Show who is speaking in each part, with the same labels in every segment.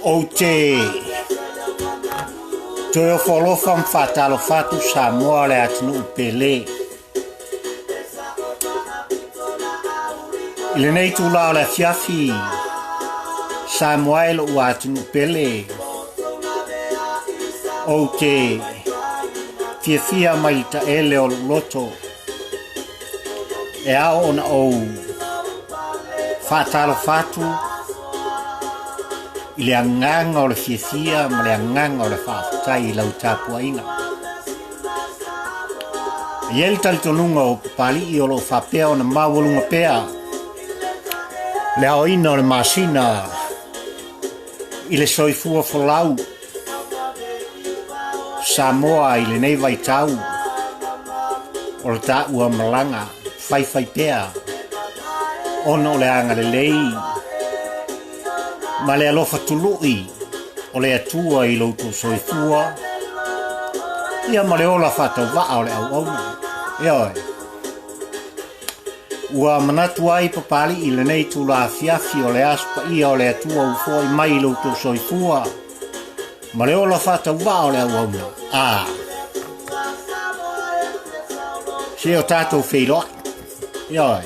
Speaker 1: Ou te toe ofo alofa ma faatalofa atu Samoa le atunuu pele. I lenei itula o le afiafi, Samoa e lou atunuu pele, ou te fiafia mai le taele o lou loto e ao ona ou faatalofa atu i le agaga o le fiafia ma le agaga o le faafetai i lau tapuaiga. E i ai le talitonuga o Papali'i o lo o faapea ona maualuga pea le aoina o le masina i le soifua folau Samoa i lenei vaitau o le taua malaga faifai pea ona o le agalelei ma le alofa tului o le Atua i lo outou soifua ia ma le ola faatauvaa o le auauna. Ioe. Ua manatu ai Papali'i i lenei itula afiafi o le Aso Paia o le Atua ua foai mai i lo outou soifua ma le ola faatauvaa o le auauna. A se o tatou feiloai. Ioe.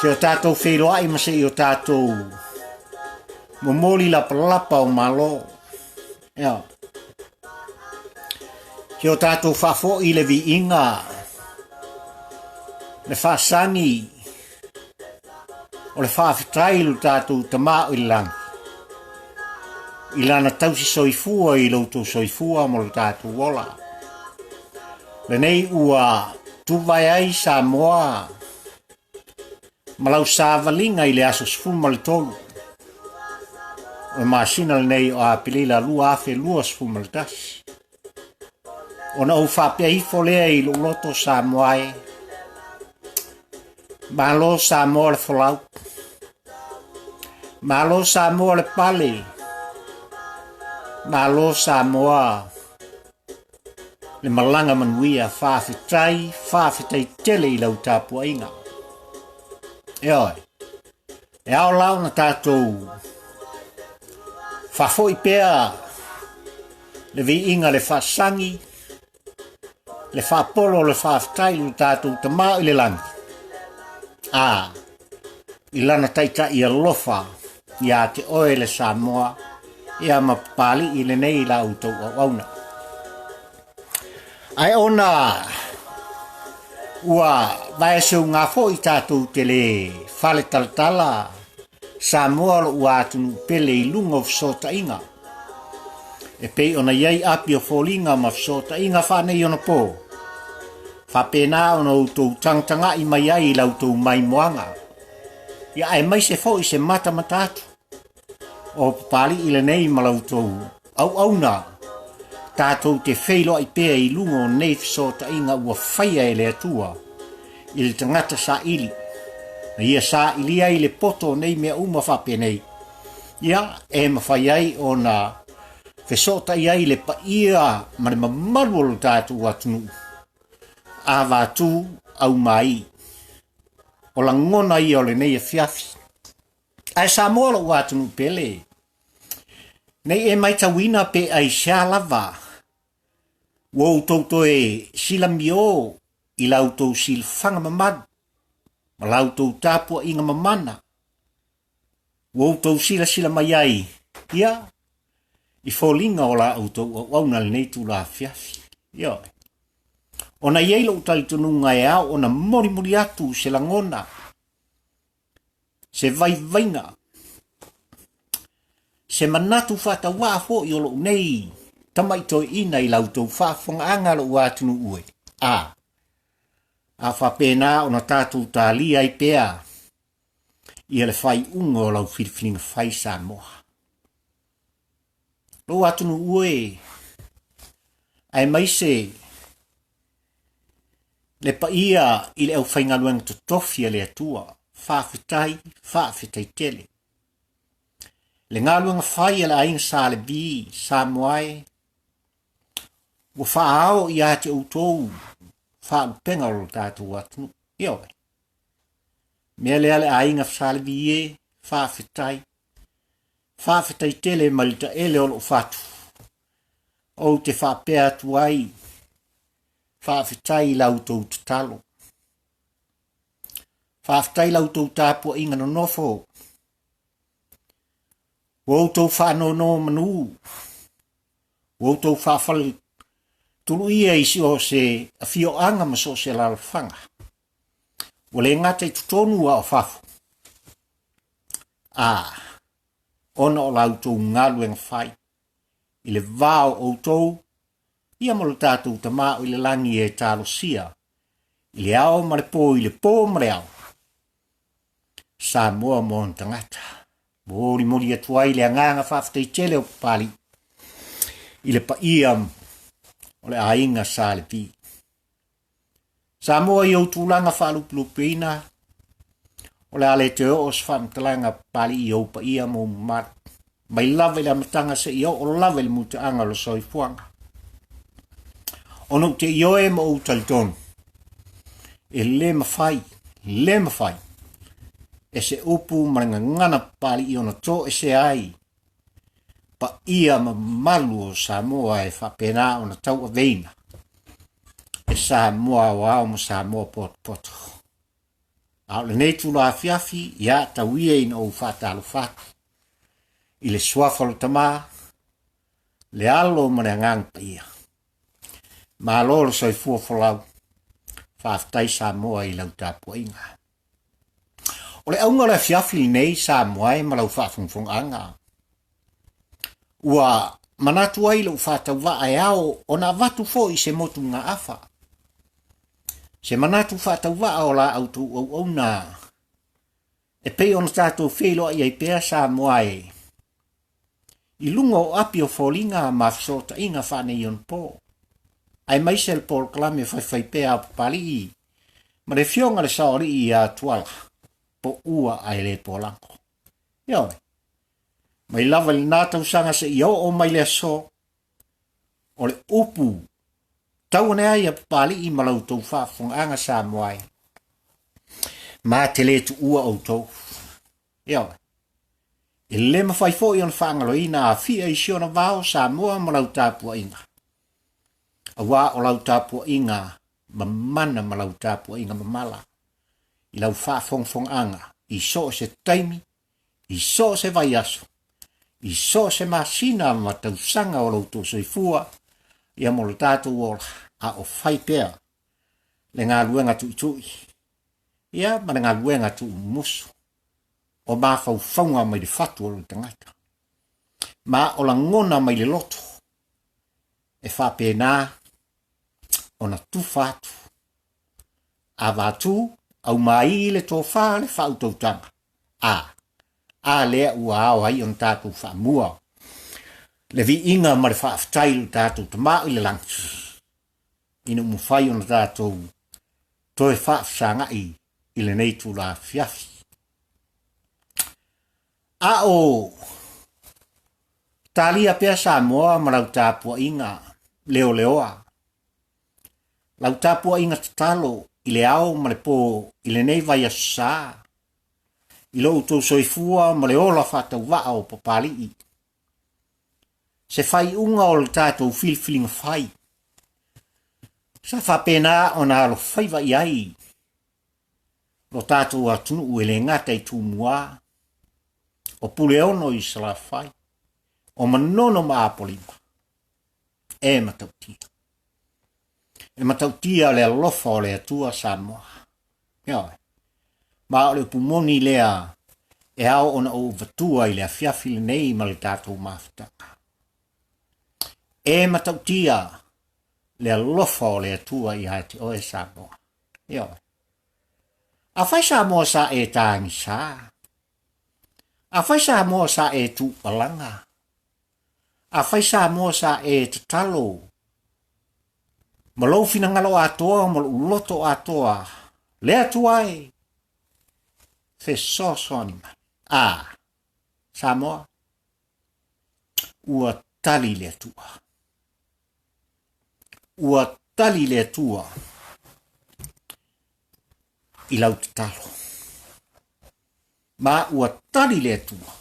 Speaker 1: Se o tatou feiloai ma se i o tatou momoli lapalapa o Malo. Ioe. Se o tatou faafoi le viiga, le faasani o le faafetai i lo tatou Tama o i le lagi, i lana tausi soifua i lo outou soifua ma lo tatou ola. Lenei ua tuvae ai Samoa ma lau savaliga i le aso 13 o le masina lenei o Aperila 2021. Ona ou faapea ifo lea i lou loto Samoa e, Malo Samoa le folau, Malo Samoa le pale, Malo Samoa le malaga manuia, faafetai, faafetai tele i lau tapuaiga. Ioe, e ao la ona tatou faafoi pea le viiga le faasagi, le faapolo le faafetai i lo tatou Tama i le lagi, a i lana taitai alofa ia te oe le Samoa, ia ma Papali'i lenei la outou auauna. Ae ona ua vaeseuga foi tatou te le fale talatala Samoa lou atunuu pele i luga o fesootaiga e pei ona i ai api o foliga ma fesootaiga faaneionapo, faapena ona outou tagatagai mai ai i la outou maimoaga, ia aemaise foi se matamata atu o Papali'i lenei ma la outou auauna tatou te feiloai pea i luga o nei fesootaiga ua faia e le Atua i le tagata saili, na ia sailia ai le poto o nei mea uma faapenei, ia e mafai ai ona fesootai ai le paia ma le mamalu o lo tatou atunuu, avatu aumai. O lagona ia o lenei afiafi. Ae Samoa lou atunuu pele, nei e maitauina pe aisea lava ua outou toe silamiō i la outou silafaga mamalu ma la outou tapuaiga mamana ua outou silasila mai ai ia i foliga o la outou auauna lenei itula afiafi. Ioe. Ona i ai lou talitonuga e ao ona molimoli atu se lagona, se vaivaiga, se manatu faatauaa foi o lou nei tama'i toeaina i la outou faafofogaaga lou atunuu e, a, a faapena ona tatou talia ai pea ia le faaiuga o lau filifiliga fai Samoa. Lou atunuu e, aemaise le paia i le aufaigaluega totofi a le Atua, faafetai, faafetai tele. Le galuega fai a le aiga Sa Levi, Samoa e, ua faaao ia te outou faalupega o lo tatou atunuu. Ioe. Mea lea le aiga Sa Levi e, faafetai. Faafetai tele mai le taele o lou fatu. Ou te faapea atu ai, faafetai i la outou tatalo. Faafetai i la outou tapuaiga nonofo. Ua outou faanonomanu, ua outou faafale tuluia i so o se afioaga ma so o se alaalafaga. Ua le gata i totonu a o fafo, a ona o la outou galuega fai i le va o outou ia ma lo tatou Tama o i le lagi e talosia i le ao ma le po i le po ma le ao Samoa ma ona tagata. Molimoli atu ai le agaga faafetai tele o Papalii i le paia o le aiga Sa Levi. Samoa i ou tulaga faalupelupeina, o le a le toe oo se faamatalaga Papalii i ou paia ma ou mamalu, mai lava i le amataga seia oo lava i le mutaaga o le soifuaga. Ona ou te ioe ma ou talitonu, e le mafai, le mafai, e se upu ma le gagana Papalii ona toesea ai paia mamalu o Samoa e faapena ona tauaveina e Samoa aoao ma Samoa potopoto. A o lenei tula afiafi, ia tau ia ina ou faatalofa atu i le suafa o le Tama, le Alo ma le Agaga Paia. Malo le soifua folau. Faafetai Samoa i lau tapuaiga. O le auga o le afiafi lenei Samoa e ma lau faafogafogaaga, ua manatu ai lou faatauvaa e ao ona avatu foi se motugaafa, se manatu faatauvaa o la outou auauna e pei ona tatou feiloai ai pea Samoa e i luga o api o foliga ma fesootaiga faaneionapo, aemaise le polokalame faifaipea a Papalii ma le Afioga i le Saoalii ia Tuala, po ua ae le polago. Ioe, mai lava i lena tausaga seia oo mai le aso, o le upu tau ane ai a Papalii ma la outou faafofogaaga Samoa e, ma te le tuua outou. Ioe, e le mafai foi ona faagaloina Afia i si ona vao Samoa ma lau tapuaiga, aua o lau tapuaiga mamana ma lau tapuaiga mamala i lau faafogafogaaga i so o se taimi, i so o se vaiaso, i so o se masina ma tausaga o lo outou soifua, ia mo lo tatou ola, a o fai pea le galuega tuitui, ia ma le galuega tuumusu o mafaufauga mai le fatu o le tagata, ma o lagona mai le loto e faapena ona tufa atu. Avatu, aumai le tofa le faautautaga, a, a lea ua ao ai ona tatou faamua le viiga ma le faafetai i lo tatou Tama i le lagi, ina ua mafai ona tatou toe faafesagai i lenei itula afiafi. A o talia pea Samoa ma lau tapuaiga leoleoa, lau tapuaiga tatalo i le ao ma le po i lenei vaiaso sa, i lo outou soifua ma le ola faatauvaa o Papalii, se faaiuga o le tatou filifiliga fai, sa faapena ona alofaiva i ai lo tatou atunuu e le gata i Tumua, o Puleono i Salafai, o Manono ma Apolima. E matautia. E matautia le alofa o le Atua Samoa. Ioe. Ma o le upu moni lea e ao ona ou avatua i le afiafi lenei ma le tatou mafutaga. E matautia le alofa o le Atua ia te oe Samoa. Ioe. Afai Samoa sa e tagisa, afai Samoa sa e tuupalaga, afai Samoa sa e tatalo ma lou finagalo atoa ma lou loto atoa, le Atua e, fesoasoani mai. A, Samoa, ua tali le Atua. Ua tali le Atua i lau tatalo. Ma ua tali le Atua.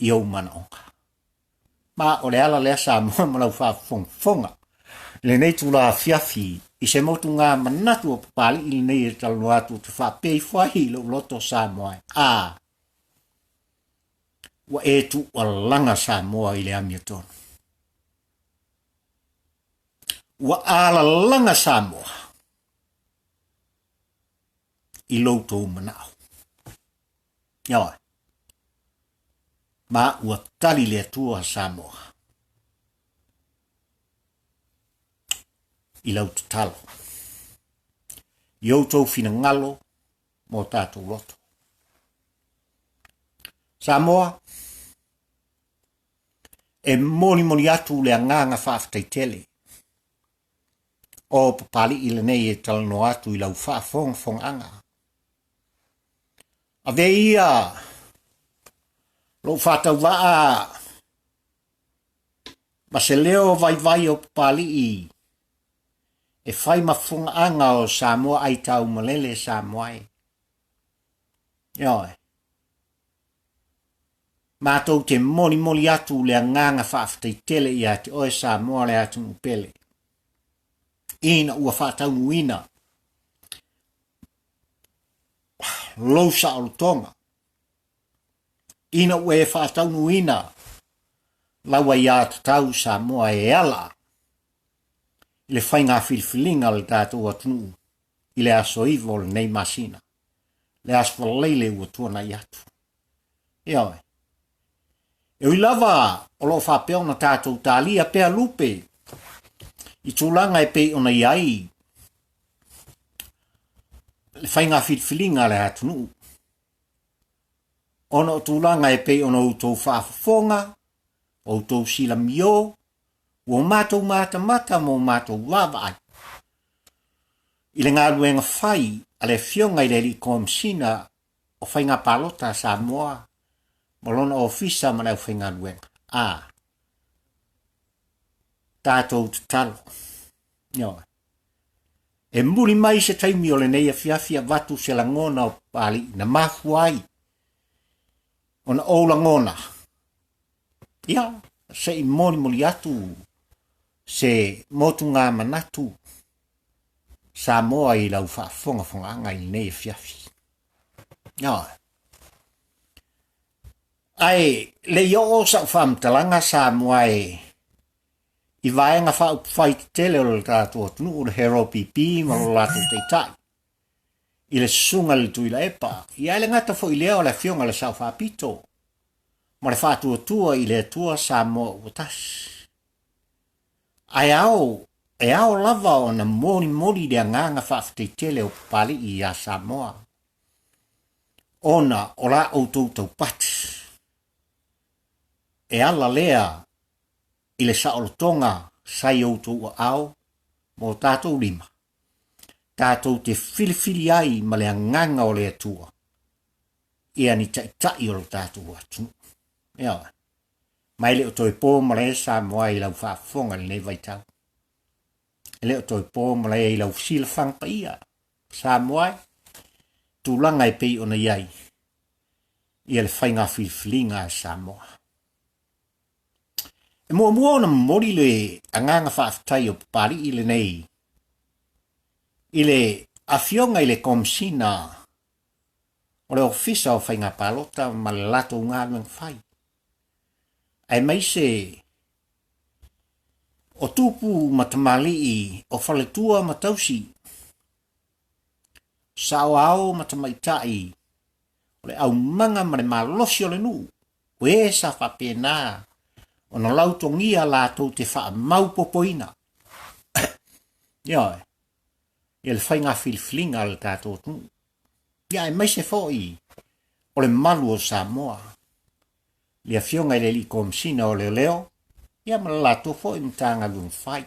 Speaker 1: i ou manaoga. Ma o le ala lea Samoa ma lau faafofogafoga i lenei tula afiafi i se motuga manatu o Papalii lenei e talanoa atu ou te faapea ifo ai i lou loto Samoa e, a, ua e tuualaga Samoa i le amiotonu. Ua alalaga Samoa i lo outou manao. Ioe. Ma ua tali le Atua Samoa i lau tatalo, i outou finagalo ma o tatou loto. Samoa, e molimoli atu le agaga faafetai tele o Papalii lenei e talanoa atu i lau faafogafogaaga. Ave ia lou faatauvaa ma se leo vaivai o Papalii e fai ma fogaaga o Samoa ai taumalele Samoa e. Ioe. Matou te molimoli atu le agaga faafetai tele ia te oe Samoa le atunuu pele, ina ua faataunuuina lou saolotoga, ina ua e faataunuuina lau aiatatau Samoa e ala i le faiga filifiliga a le tatou atunuu i le aso 9 o lenei masina, le aso Faraile ua tuanai atu. Ioe. E ui lava o lo o faapea ona tatou talia pea lupe i tulaga e pei ona i ai le faiga filifiliga a le atunuu, ona o tulaga e pei ona outou faafofoga, outou silamio, ua matou matamata ma o matou vaavaai i le galuega fai a le Afioga i le Alii Komesina o Faiga Palota a Samoa ma lona ofisa ma le aufaigaluega. A tatou tatalo. Ioe. E muli mai se taimi o lenei afiafi avatu se lagona o Papalii na mafua ai ona ou lagona. Ia, se i molimoli atu se motuga manatu Samoa i lau faafogafogaaga i lenei afiafi. Ioe. Ae le i oo sau faamatalaga Samoa e i vaega faaupufai tetele o le tatou atunuu, le HRPP ma lo latou taitai, i le susuga i le Tuilaepa, ia e le gata foi i lea o le afioga i le Sao Faapito ma le faatuatua i le Atua Samoa ua tasi. Ae ao, e ao lava ona molimoli le agaga faafetai tele o Papalii iā Samoa, ona o la outou taupati. E ala lea i le saolotoga sa i outou aao ma o tatou lima, tatou te filifili ai ma le agaga o le Atua ia ni taitai o lo tatou atunuu. Ioe. Ma e le o toe po malae Samoa i lau faafofoga i lenei vaitau. E le o toe po malae i lau silafaga paia Samoa e, tulaga e pei ona i ai ia le faiga filifiliga a Samoa. E muamua ona momoli le agaga faafetai o Papalii lenei i le Afioga i le Komesina o le Ofisa o Faiga Palota ma le latou galuega fai, aemaise o tupu ma tamalii o faletua ma tausi, saoao ma tamaitai o le aumaga ma le malosi o le nuu, o e sa faapena ona lautogia latou te faamaupopoina. Ioe, ia le faiga filifiliga a le tatou atunuu. Ia aemaise foi o le malu o Samoa, le Afioga i le Alii Komesina o Leoleo, ia ma le latou foi Matagaluega fai,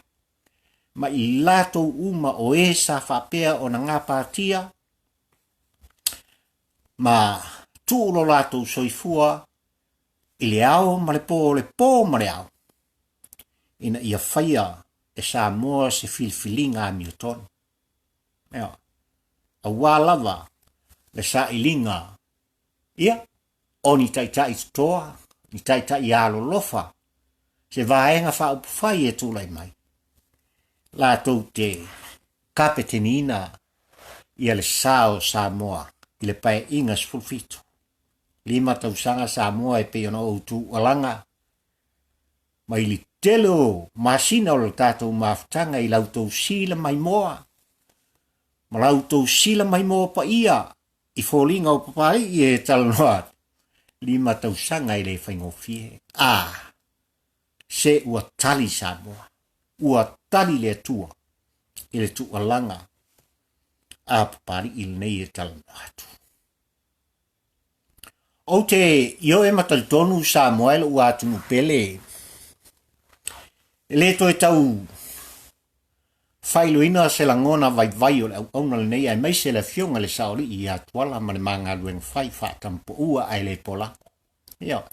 Speaker 1: ma i latou uma o e sa faapea ona gapatia ma tuu lo latou soifua i le ao ma le po, le po ma le ao, ina ia faia e Samoa se filifiliga amiotonu. Ioe. Aua lava le sailiga, ia, o ni taitai totoa, Ni taitai alolofa, se vaega faaupufai e tulai mai, latou te kapeteniina ia le sa o Samoa i le Paeaiga 17. 5 tausaga Samoa e pei ona ou tuualaga mai le tele o masina o le tatou mafutaga i la outou sila maimoa ma la outou sila maimoa paia i foliga o Papalii e talanoa atu, 5 tausaga e le faigofie. A, se ua tali Samoa, ua tali le Atua i le tuualaga a Papalii lenei e talanoa atu. Ou te ioe ma talitonu Samoa e lou atunuu pele, e le toe tau faailoina se lagona vaivai o le auauna lenei aemaise le afioga i le Saolii ia Tuala ma le ma galuega fai faatampoua ae le polago. Ioe.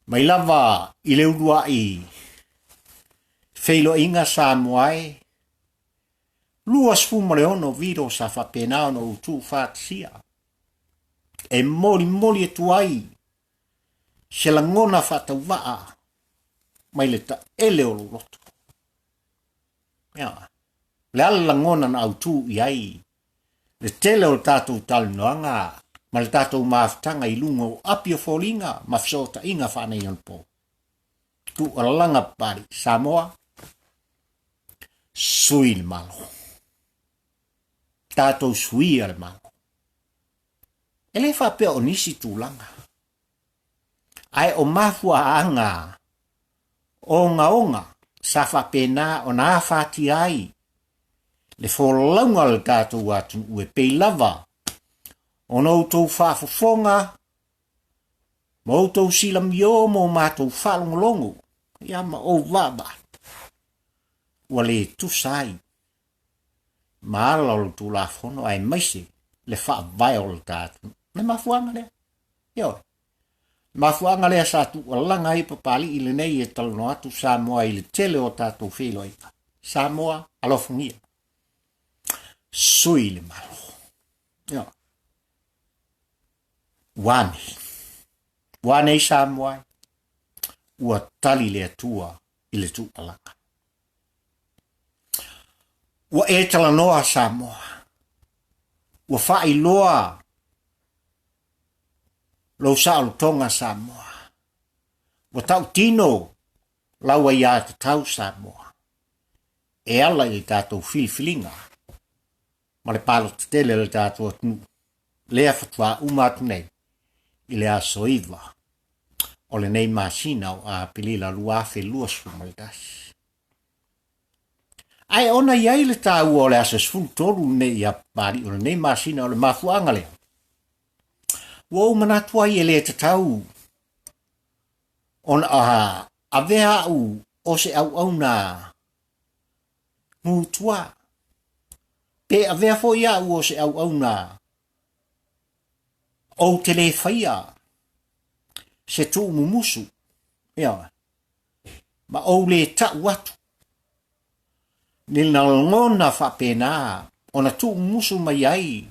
Speaker 1: Mai lava i le uluai feiloaiga Samoa e 26 vilo sa faapena ona ou tuufaatasia e molimoli atu ai se lagona faatauvaa mai le taele o lou loto. Ia, le a le lagona na autu i ai le tele o le tatou talanoaga ma le tatou mafutaga i luga o api o foliga ma fesootaiga faaneionapo. Tuualalaga papali Samoa, sui le Malo. Tatou suia le Malo. E le faapea o nisi tulaga, ae o mafuaaga ogaoga sa faapena ona afatia ai le folauga o le tatou atunuu e pei lava ona outou faafofoga ma outou silamio ma o matou faalogologo ia ma ou vaavaai ua le tusa ai ma ala o le Tulafono aemaise le faavae o le tatou le mafuaaga lea. Ioe. Le mafuaaga lea sa tuualaga ai Papalii lenei e talanoa atu Samoa i le tele o tatou feiloaiga. Samoa, alofagia. Sui le Malo. Ioe. Ua nei. Ua nei Samoa e. Ua tali le Atua i le tuualaga. Ua e talanoa Samoa. Ua faailoa lou saolotoga Samoa. Ua tautino lau aiatatau Samoa e ala i le tatou filifiliga ma le palota tele a le tatou atunuu lea faatoa uma atu nei i le aso 9 o lenei masina o Aperila 2021. Ae ona i ai le taua o le aso 13 lenei ia Papalii o lenei masina o le mafuaaga lea, ua ou manatu ai e le tatau ona avea au o se auauna mutua, pe avea foi au o se auauna ou te le faia se tuumumusu, ioe, ma ou le tau atu ni lagona faapena ona tuumumusu mai ai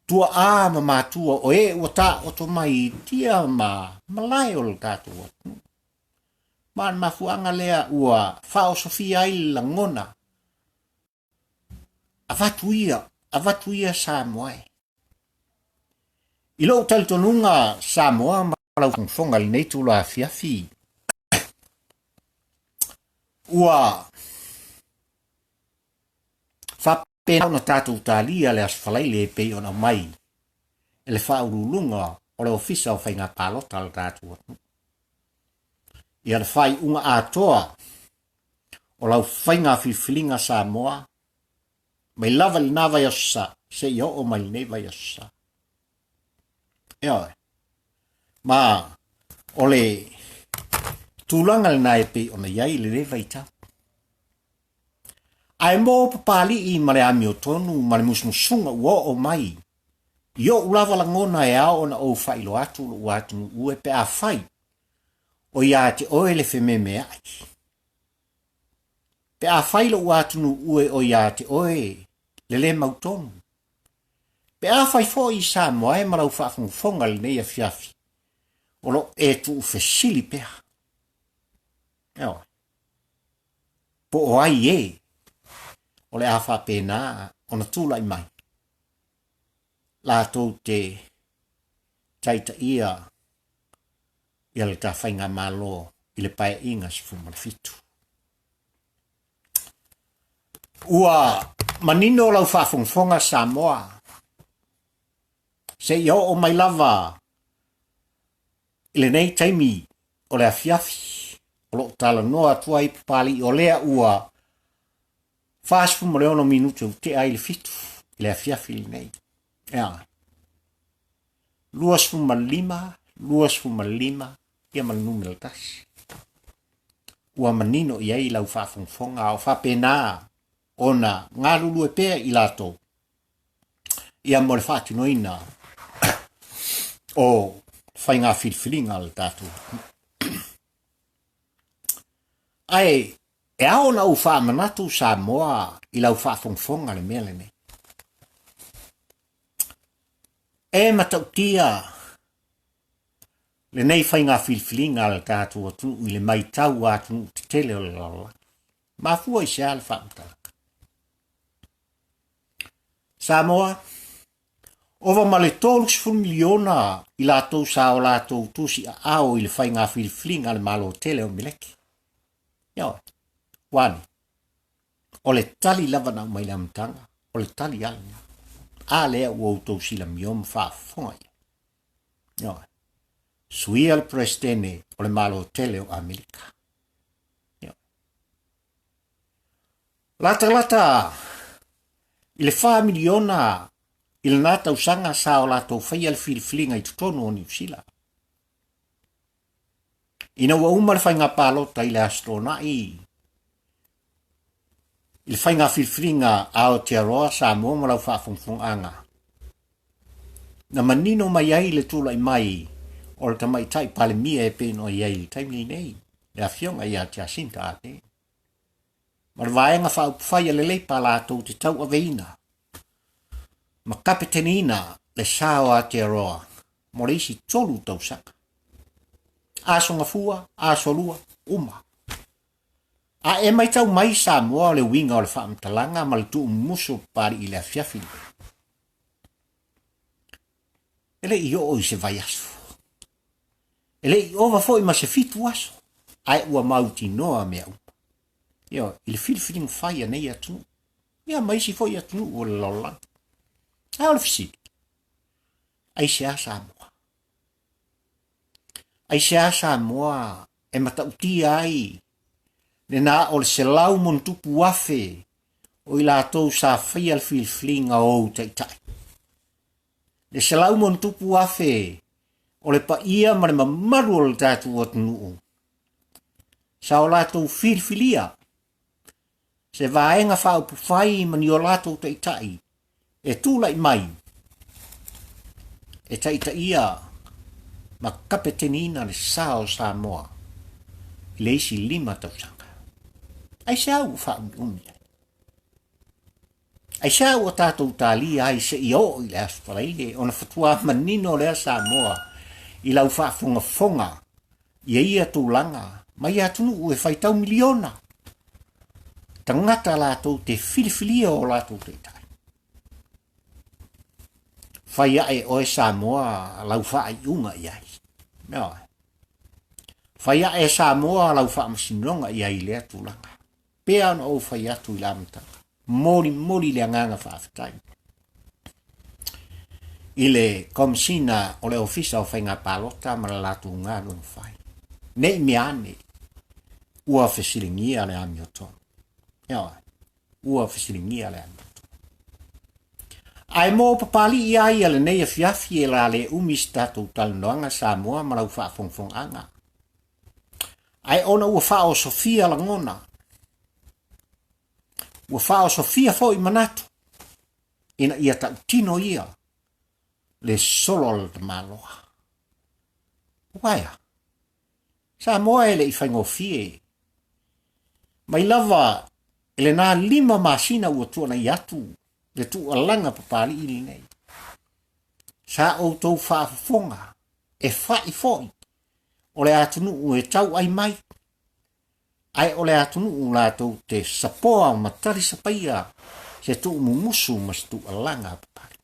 Speaker 1: tuaa ma matua o e ua taoto mai i tia ma malae o le tatou atunuu. Ma le mafuaaga lea ua faaosofia ai le lagona, avatu ia, avatu ia Samoa e. I lou talitonuga Samoa ma lau fofoga i lenei itula afiafi, ua faapena ona tatou talia le Aso Faraile e pei ona aumai e le Faauluuluga o le Ofisa o Faiga Palota a le tatou atunuu. Ia le faaiuga atoa o lau faiga filifiliga Samoa mai lava i lena vaiaso sa seia oo mai lenei vaiaso sa. Ioe. Ma o le tulaga lena e pei ona i ai lenei vaitau. Ae mo Papalii ma le amiotonu ma le musumusuga ua oo mai i ou lava lagona e ao ona ou faailoa atu lou atunuu e pe afai o ia te oe le fememeai. Pe afai lou atunuu e o ia te oe le le mautonu. Pe afai foi i Samoa e ma lau faafogafoga i lenei afiafi, O lo o e tuufesili pea. Ioe. Po o ai e o le a faapena ona tulai mai latou te taitaia ia le ta faigamalo i le Paeaiga 17. Ua manino lau faafogafoga Samoa, seia oo mai lava i lenei taimi o le afiafi o lo o talanoa atu ai Papalii o lea ua 46 minute ua tea ai le 7 i le afiafi lenei. Ea. 25, 25, ia ma le numera tasi. Ua manino i ai lau faafogafoga a o faapena ona galulue pea i latou ia mo le faatinoina o faiga filifiliga a le tatou Ae e ao ona ou faamanatu Samoa i lau faafogafoga le mea lenei. E matautia lenei faiga filifiliga a le tatou atunuu i le maitau a atunuu tetele o le lalolagi. Mafua i se a le faamatalaga? Samoa, ova ma le 30 miliona i latou sa o latou tusi aao i le faiga filifiliga a le Malo tele o Meleki. Ioe, ua ane? O le tali lava na aumai i le amataga, o le tali lava lena. A lea ua outou silamio ma faafofoga i ai. Ioe. Suia le Peresetene o le Malo tele o Amerika. Ioe. Latalata i le 4 miliona i lena tausaga sa o latou faia le filifiliga i totonu o Niu Sila. Ina ua uma le faiga palota i le Aso Toonai, i le faiga filifiliga a Aotearoa, Samoa ma lau faafogafogaaga, na manino mai ai le tulai mai o le tamaitai Palemia e pei ona i ai i le taimi lenei, le afioga ia Jacinda Ardern. Ma le Vaega Faaupufai a le Leipa latou te tauaveina ma kapeteniina le sa o Aotearoa mo le isi 3 tausaga. Aso Gafua, Aso Lua, uma. A e maitau mai Samoa o le uiga o le faamatalaga ma le tuumumusu o Papalii i le afiafi lenei. E le i oo i se vaiaso. E le i ova foi ma se 7 aso, ae ua mautinoa mea uma. Ioe, i le filifiliga fai a nei atunuu. Ia ma isi foi atunuu o le lalolagi. Ae o le fesili, aisea Samoa? Aisea Samoa e matautia ai le na o le 100,000 o i latou sa faia le filifiliga o ou taitai? Le 100,000 o le paia ma le mamalu o le tatou atunuu sa o latou filifilia se vaega faaupufai ma ni o latou taitai e tulai mai e taitaia ma kapeteniina le sa o Samoa i le isi 5 tausaga. Aisea ua faaumiumi ai? Aisea ua tatou talia ai seia oo i le Aso Faraile ona faatoa manino lea Samoa i lau faafogafoga ia ia tulaga ma ia atunuu e faitau miliona tagata latou te filifilia o latou taitai. Fai ae oe Samoa lau faaiuga i ai. Ioe. Fai ae Samoa lau faamasinoga i ai i lea tulaga. Pea ona ou fai atu i le amataga. Molimoli le agaga faafetai i le Komesina o le Ofisa o Faiga Palota ma le latou galuega fai. Ne i mea ane ua fesiligia le amiotonu. Ioe, ua fesiligia le amiotonu. Ae mo Papalii a ia lenei afiafi e la le umi se tatou talanoaga Samoa ma lau faafogafogaaga. Ae ona ua faaosofia lagona, ua faaosofia foi manatu ina ia tautino ia le solo a le tamaloa. Ua e a? Samoa e le i faigofie. Mai lava i lena 5 masina ua tuanai atu le tuualaga Papalii lenei. Sa outou faafofoga e fai foi. O le atunuu e tauai mai, ae o le atunuu latou te sapoa ma talisapaia se tuumumusu ma se tuualaga a Papalii.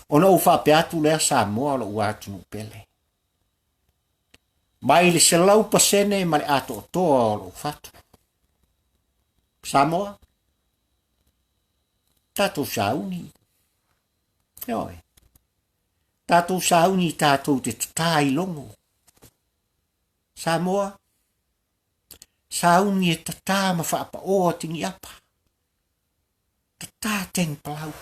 Speaker 1: Ona ou faapea atu lea, Samoa o lou atunuu pele. Mai le 100% ma le atoatoa o lou fatu. Samoa, tatou sauni. Ioe. Tatou sauni tatou te tatā i logo. Samoa, sauni e tatā ma faapaoa tiniapa. Tatā teng palau.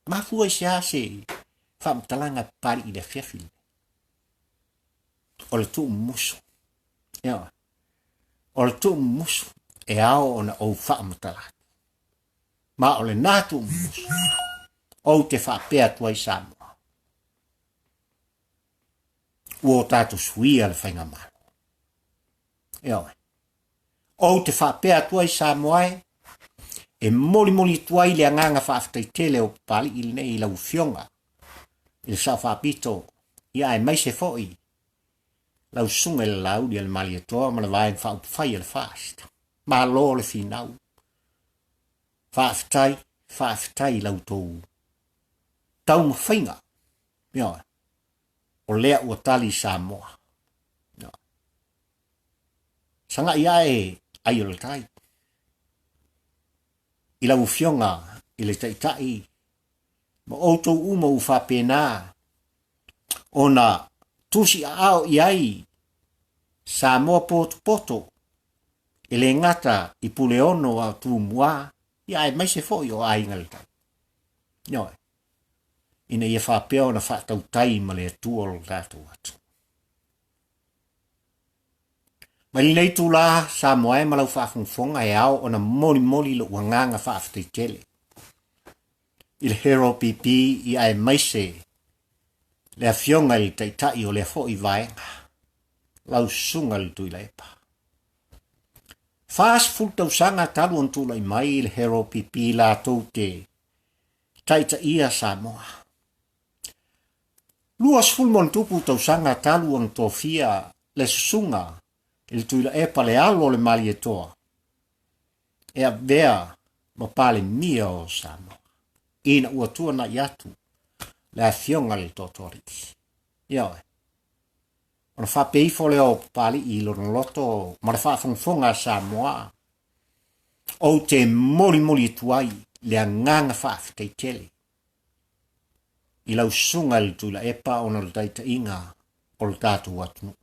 Speaker 1: Mafua i se a se faamatalaga Papalii i le afiafi lenei? O le tuumumusu. Ioe. O le tuumumusu e ao ona ou faamatala atu. Ma o lena tuumumusu ou te faapea atu ai Samoa. Ua o tatou suia le faigamalo. Ioe. Ou te faapea atu ai Samoa e, e molimoli atu ai le agaga faafetai tele o Papalii lenei i lau Afioga i le Sao Faapito, ia aemaise foi lau Susuga i le Laauli a le Malietoa ma le Vaega Faaupufai a le FAST. Malo le finau. Faafetai, faafetai i la outou taumafaiga. Ioe. O lea ua tali Samoa. Ioe. Sagai ae ai o le tai i lau Afioga i le Taitai ma outou uma ua faapena ona tusiaao i ai Samoa potopoto e le gata i Puleono a Tumua ia aemaise foi o Aiga i le Tai. Ioe. Ina ia faapea ona faatautai ma le Atua o lo tatou atunuu. Mai lenei itula, Samoa e ma lau faafogafoga e ao ona molimoli lou agaga faafetai tele i le Hero PP i aemaise le Afioga i le Taitai o lea foi vaega, lau Susuga i le Tuilaepa. 40 tausaga talu ona tulai mai le Hero PP latou te taitaia Samoa. 20 ma ona tupu tausaga talu ona tofia le Susuga i le Tuilaepa le alo o le Malietoa e avea ma Palemia o Samoa, ina ua tuanai atu le Afioga i le Toatoalii. Ioe. Ona faapea ifo lea o Papalii i lona loto ma le faafogafoga a Samoa, ou te molimoli atu ai le agaga faafetai tele i lau susuga i le Tuilaepa ona o le taitaiga o le tatou atunuu.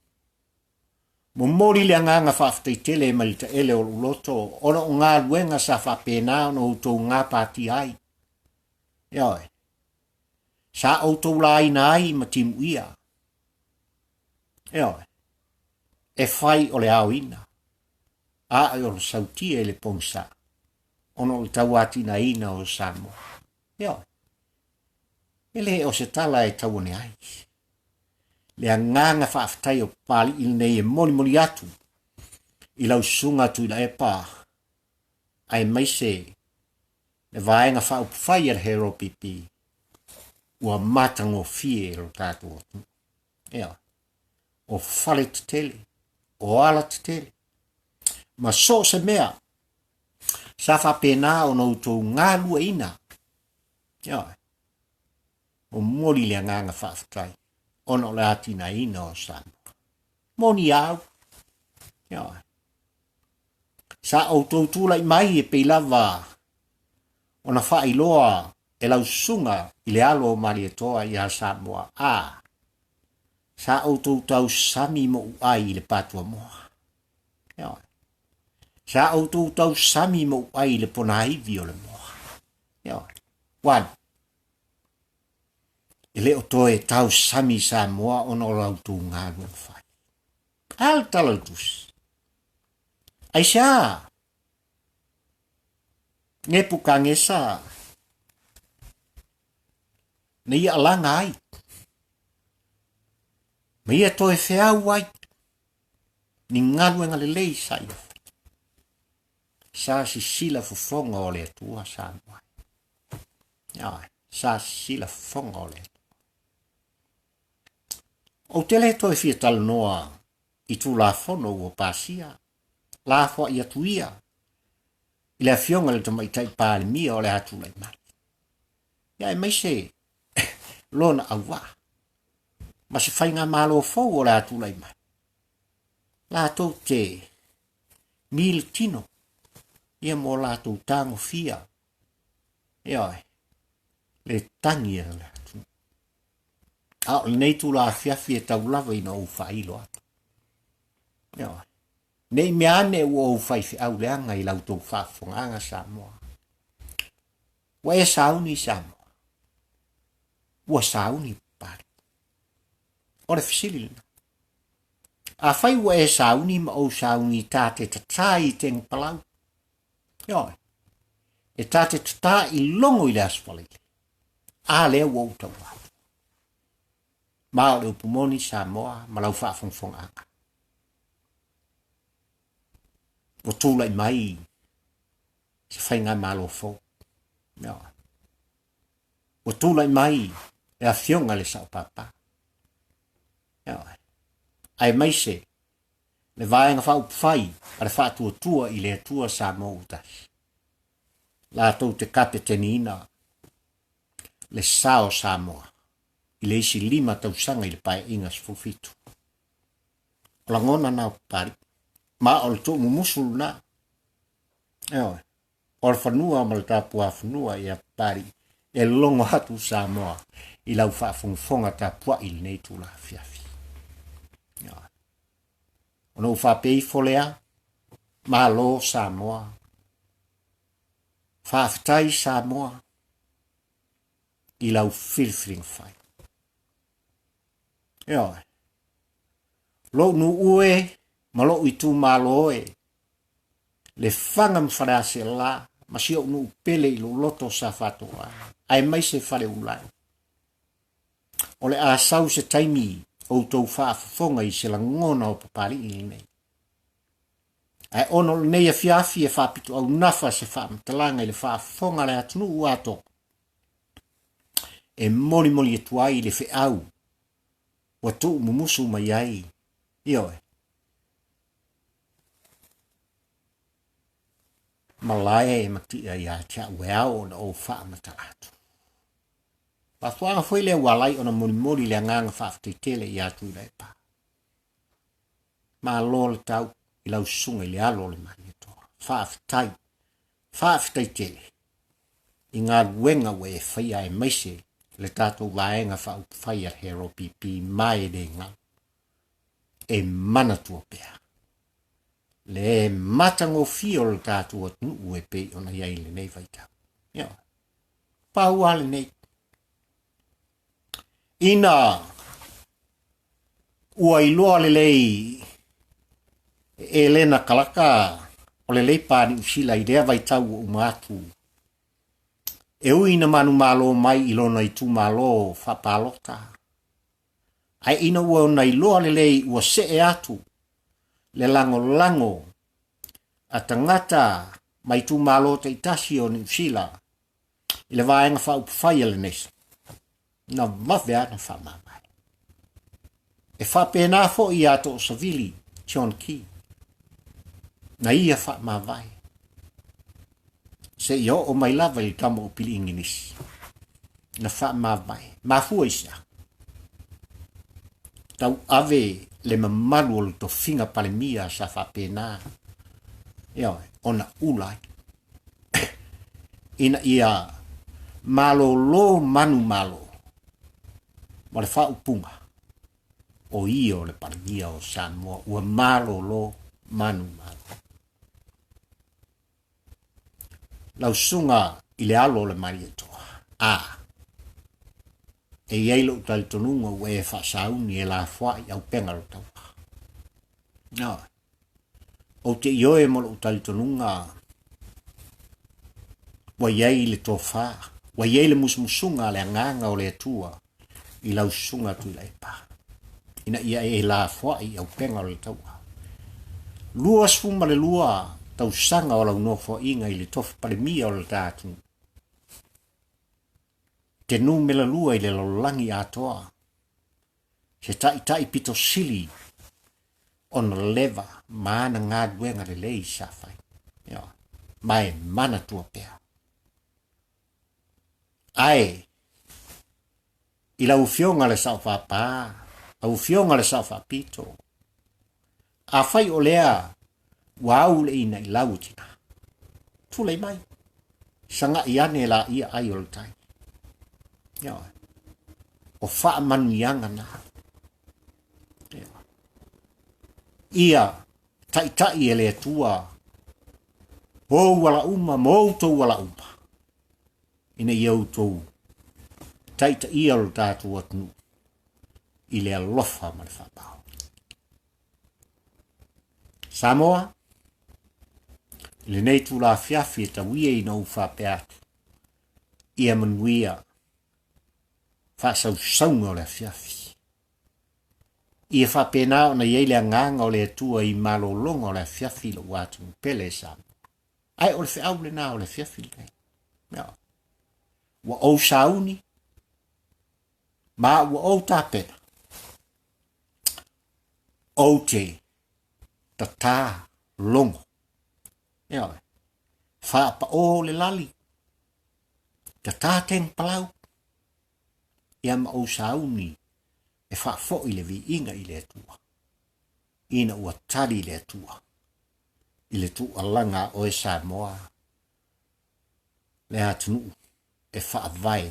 Speaker 1: Momoli le agaga faafetai tele mai le taele o lou loto ona o galuega sa faapena ona outou gapatia ai. Ioe. Sa outou laina ai ma timuia. Ioe. E fai o le aoina, a o le sautia i le pogisa ona o le tauatinaina o Samoa. Ioe. E le o se tala e tauane ai. Le agaga faafetai o Papalii lenei e molimoli atu i lau susuga Tuilaepa aemaise le Vaega Faaupufai a le Hero PP ua matagofie lo tatou atunuu. Ioe. O fale tetele, o ala tetele, ma so o se mea sa faapena ona outou galueina. Ioe. Momoli le agaga faafetai ona o le atinaeina o Samoa. Moni au. Ioe. Sa outou tulai mai e pei lava ona faailoa e lau susuga i le alo o Malietoa ia Samoa. A, sa outou tausami mou ai i le patuamoa. Ioe. Sa outou tausami mou ai i le ponaivi o le moa. Ioe. One. E le o toe tausami Samoa ona o la outou galuega fai. A le tala o le tusi. Aisea? Nepukangesa na ia alaga ai, ma ia toe feau ai ni galuega lelei sa ia fai. Sa sisila fofoga o le Atua Samoa. Ioe, sa sisila fofoga o le Atua. Ou te le toe fia talanoa i Tulafono ua pasia, lafoai atu ia i le Afioga i le Tamaitai Palemia o le a tulai mai, ia aemaise lona auvaa ma se faigamalo fou o le a tulai mai, latou te militino ia mo latou tagofia, ioe, le tagi a le atunuu. A o lenei tula afiafi e tau lava ina ou faailo atu. Ioe. Ne i mea ane ua ou faifeau leaga i la outou faafofogaaga Samoa. Ua e sauni Samoa. Ua sauni Papalii. O le fesili lena. Afai ua e sauni ma ou sauni ta te tatā i teng palau. Ioe. E ta te tatā i logo i le Aso Faraile. A lea ua ou taua atu. Ma o le upu moni Samoa ma lau faafogafogaaga. Ua tulai mai se faigamalo fou. Ioe. Ua tulai mai le Afioga i le Sao Papa. Ioe. Aemaise le Vaega Faaupufai a le Faatuatua i le Atua Samoa ua Tasi. Latou te kapeteniina le sa o Samoa i le isi 5 tausaga i le Paeaiga 17. O lagona na o Papalii. Ma o le tuumumusu lena. Ioe. O le fanua ma le tapuafanua ia Papalii e logo atu Samoa i lau faafogafoga tapuai i lenei itula afiafi. Ioe. Ona ou faapea ifo lea, malo Samoa, faafetai Samoa i lau filifiliga fai. Ioe. Lou nuu e ma lou itumalo e, Lefaga ma Faleaseela ma si ou nuu pele i lou loto sa Fatoa, aemaise Faleulai. O le a sau se taimi outou faafofoga i se lagona o Papalii lenei. Ae ona o lenei afiafi e faapitoaunafa se faamatalaga i le faafofoga a le atunuu atoa, e molimoli atu ai le feau ua tuumumusu mai ai, ioe, malae e matia ia te au e ao ona ou faamatala atu. Mafuaaga foi lea ua ala ai ona molimoli le agaga faafetai tele ia Tuilaepa. Malo le tau i lau susuga i le alo o le Malietoa. Faafetai, faafetai tele i galuega ua e faia aemaise le tatou Vaega Faaupufai a le HRPP ma e le galo. E manatua pea le matagofie o le tatou atunuu e pei ona i ai i lenei vaitau. Ioe. Pau lava lenei. Ina ua iloa lelei e Elena Kalaka o le Leipa Niu Sila i lea vaitau ua uma atu, e ui ina manumalo mai i lona itumalo faapalota, ae ina ua ona iloa lelei ua see atu le lagolago a tagata mai itumalo taitasi o Niu Sila i le Vaega Faaupufai a le Nation, na vave lava ona faamavae. E faapena foi ia Toosavili John Key, na ia faamavae seia oo mai lava i le tama o Pili Ingilisi, na faamavae. Mafua i se a? Tauave le mamalu o le tofiga Palemia sa faapena, ioe, ona ula ai ina ia malolo manumalo ma le faaupuga o ia o le Palemia o Samoa ua malolo manumalo. Lau susuga i le alo o le Malietoa, a, e i ai lou talitonuga ua e faasauni e lafoai auupega o le taua. Ioe. Ou te ioe ma lou talitonuga ua i ai le tofa, ua i ai le musumusuga a le agaga o le Atua i lau susuga Tuilaepa, ina ia e lafoai i auupega o le taua. 22 tausaga o lau nofoaiga i le tofi Palemia o le ta atunuu, te numera 2 i le lalolagi atoa. Se taitai pito sili ona leva ma ana galuega lelei sa fai. Ioe. Ma e manatua pea. Ae i lau Afioga le Sao Faapā, lau Afioga le Sao Faapito, afai o lea ua au le inailau o tina, tulai mai, sagai ane laia ai o le tai. Ioe. O faamanuiaga na. Ioe. Ia taitai e le Atua ou ala uma ma outou ala uma, ina ia outou taitaia lo tatou atunuu i le alofa ma le faamaoni. Samoa, i lenei itula afiafi e tau ia ina ou faapea atu, ia manuia faasausauga o le afiafi. Ia faapena ona i ai le agaga o le Atua i malologa o le afiafi i lou atunuu pele e Samoa. Ae o le feau lena o le afiafi lenei. Ua ou sauni ma ua ou tapena ou te tatā logo. Ioe. Faapaʻō le lali, tatā teng palau, ia ma ou sauni e faafoʻi le viiga i le Atua, ina ua tali le Atua i le tuualaga a oe Samoa, le atunuu e faavae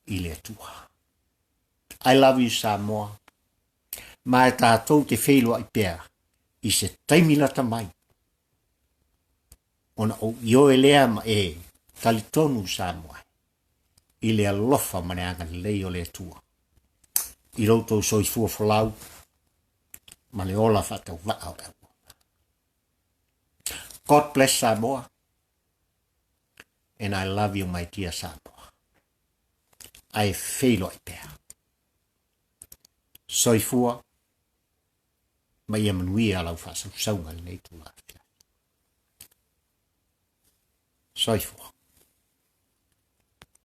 Speaker 1: i le Atua. I love you Samoa. Ma e tatou te feiloai pea i se taimi lata mai. Ona ou ioe lea ma e talitonu Samoa i le alofa ma le agalelei o le Atua i lo outou soifua folau ma le ola faatauvaa o le auauna. God bless Samoa and I love you my dear Samoa. Ae feiloai pea. Soifua ma ia manuia lau faasausauga i lenei itula afiafi. Soifua.